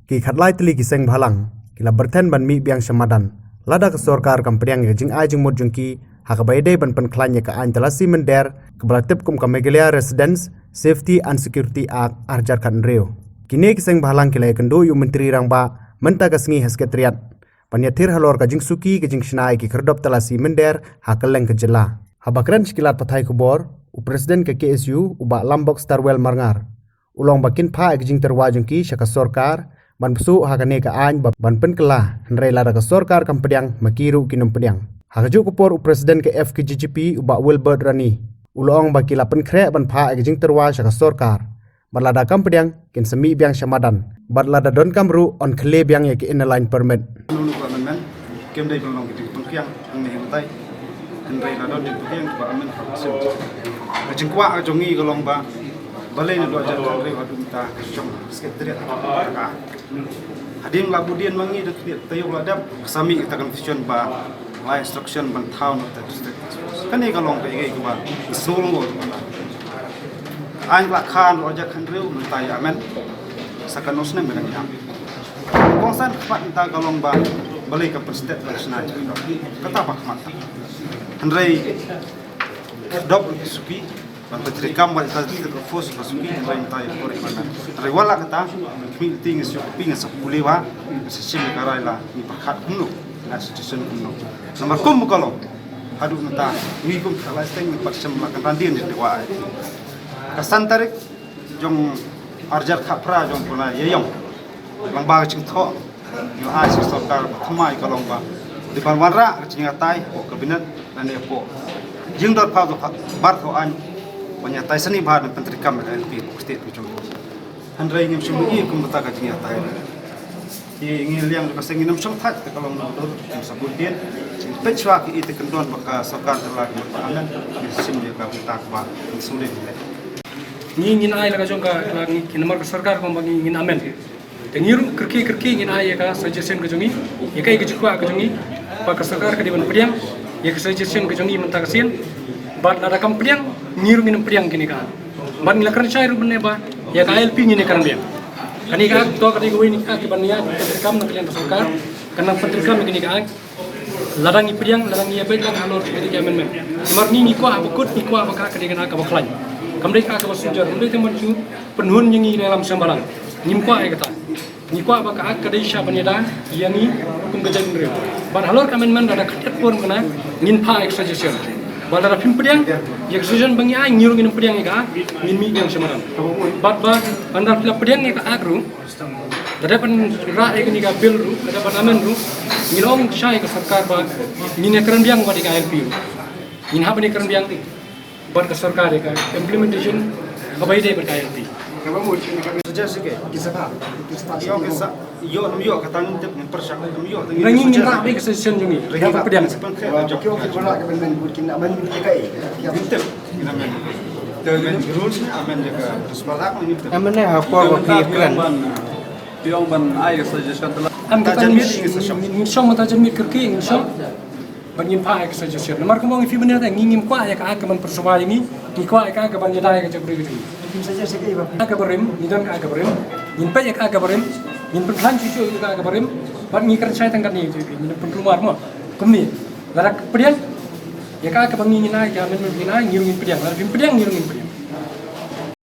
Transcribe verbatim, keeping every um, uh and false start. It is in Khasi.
Ki khatlai tylli ki seng bhalang ki la byrthen ban mih biang sha madan lada ka sorkar kam pdiang ïa ka jingai jingmut jong ki ha kaba ïadei ban pynkhlaiñ ïa ka aiñ talasi mynder kaba la tip kum ka Meghalaya Residents Safety and Security Act ar hajar khathynriew. Kine ki seng bhalang ki la ïakynduh ïa u Myntri Rangbah mynta ka sngi ha Secretariat ban ïathir halor ka jingsuki ka jingshna ïa ki khyrdop talasi mynder ha kylleng ka jylla. Haba kren sha ki lad pathai khubor, u President ka K S U u Bah Lambok Starwell Marngar u la ong ba kin phah ïa ka jingtyrwa jong ki sha ka sorkar ban pynsuh ha kane ka aiñ ba ban pynkylla, hynrei lada ka sorkar kam pdiang ma ki ruh kin ym pdiang. Ha kajuh ka por u President ka F K J G P u Bah Wilbert Rani u la ong ba ki la pynkhreh ban phah ïa ka jingtyrwa sha ka sorkar bad lada kam pdiang kin sa mih biang sha madan bad lada donkam ruh yn khleh biang ïa ka Inner Line Permit. Nunu ka amendment kim dei ban long ka jingpynkiang hangne hangtai. Hynrei la don jingpynkiang ba amendment ka sim. Ka jingkwah ka jong ngi ka long ba balei naduh ar hajar khathynriew haduh mynta ka shong Secretariat ka. Hadien la bud dien ma ngi da khlieh taïew la dep ka sa mih kata ka confusion ba la instruction ban thaw na kata district. Kane ka long kaei kaei kaba ngi sngew lyngngoh. Aiñ la kha naduh ar hajar khathynriew mynta ïa amend sa katno snem ba dang ïa. Kongsan khmat mynta ka long ba balei kam pynstet ban shna ïa kata ba khmat. Hynrei dop ki suki ban pyntreikam bad ïa ka force ka suki hynrei mynta ïa ka por ïa ka. Hynrei wat la kata, khmih lynti ngi shu pynpoi ngi sa pule ba ngi sa shim ïa ka rai la ngi pyrkhat kumno, ngi suggestion kumno. Namar kum ka long haduh mynta ngi kum ka lai seng ngi pat shim la kan randien ïa ka wah. Ka san tarik jong ar hajar khatphra jong bnai Ïaïong, lang ba ka jingthoh ngi ai sha sorkar ba thymmai ka long ba dei ban wanrah ka jingïatai hapoh Cabinet lane hapoh jingdon phaw bar thaw aiñ ban ïatai sani bha ban pyntreikam ïa ka I L P hapoh state ka jong ngi. Hynrei ngim shym ïohi kum kata ka jingïatai. Te ngi liang jong ka seng ngin ym shong thait te ka long na dur ngim sa bun dien. Ngin peit shuwa ki i te kyndon ba ka sorkar ka la ka ba amen ngin shim ïa ka bynta kaba ngin sngewdei. Ngi ngin ai la ka jong ka, la ngi, namar ka sorkar kumba ngi ngin amen. Te ngi ruh kyrkieh kyrkieh ngin ai ïa ka suggestion ka jong ngi, ïa ka, ïa ka jingkwah ka jong ngi, ba ka sorkar ka dei ban pdiang ïa ka suggestion ka jong ngi mynta ka sien. Bad lada kam pdiang, ngi ruh ngin pdiang kine ka. Bad ngi la kren shai ruh mynne ba ïa ka I L P ngin ïa kren biang. Kane ka to ka dei kawei na ki ban ïa kam na ka liang ka sorkar, kan nang pyntreikam ïa kine ka. Lada ngi pdiang, lada ngi ïa beit lang halor kine ki amendment. Namar ngi ngi kwah ba kut, ngi kwah ba ka, ka dei ka kaba khlaiñ. Kam dei ka kaba sujor, kam dei te mon chu pynhun ïa ngi ïa lam shambalang. Ngim kwah ïa kata. Ngi kwah ba ka, ka dei sha ban ïada ïa ngi kum ka jaitbynriew. Bad halor ka amendment lada ka tet por kane ngin phah ïa ka suggestion. Bad lada phim pdiang ïa ka suggestion ba ngi ai, ngi ruh ngin pdiang ïa ka, ngin mih biang shambalang. Bad ba lada phi la pdiang ïa ka act ruh, lada ban rah ïa kane ka bill ruh, lada ban amend ruh, ngin ong shai ïa ka sorkar ba ngin ïa kren biang bad ïa ka I L P ruh. Ngin hap ban ïa kren biang bad ka sorkar ïa ka implementation kaba ïadei bad ka I L P. Suggest ke? Ïoh ke sa, ïoh, ym ïoh, kata ngim tip, ngim pyrshang, ym ïoh. Ngi ngin rah beit ka suggestion jong ngi. Ngi pdiang. Ngim tip. Ngim tip. Amendment rules ne, amendment ka Principal Act ne, ngim tip. Amendment ha por ba phi kren. Ïoh ban ai ka suggestion te la. Am kata ngin shong mynta janmiet kyrkieh ngin shong. Ban ngin phah ïa ka suggestion. Namar kumba ngi phi mynne te ngi ngim kwah ïa ka act ka ban pyrshah ïa ngi. Ngi kwah ïa ka act ka ban ïada ïa ka jaitbynriew ka jong ngi. Ka act kaba rim, ngi don ka act kaba rim. Ngin peit ïa ka act kaba rim. Ngin pynkhlaiñ shuh shuh ïa ka act kaba rim. Bad ngi kren shai tang katne, ngin pynkulmar mo. Kumne. Lada pdiang ïa ka act kaba ngi ngin ai, ka amendment ngin ai, ngi ruh ngin pdiang. Lada phim pdiang, ngi ruh ngin pdiang.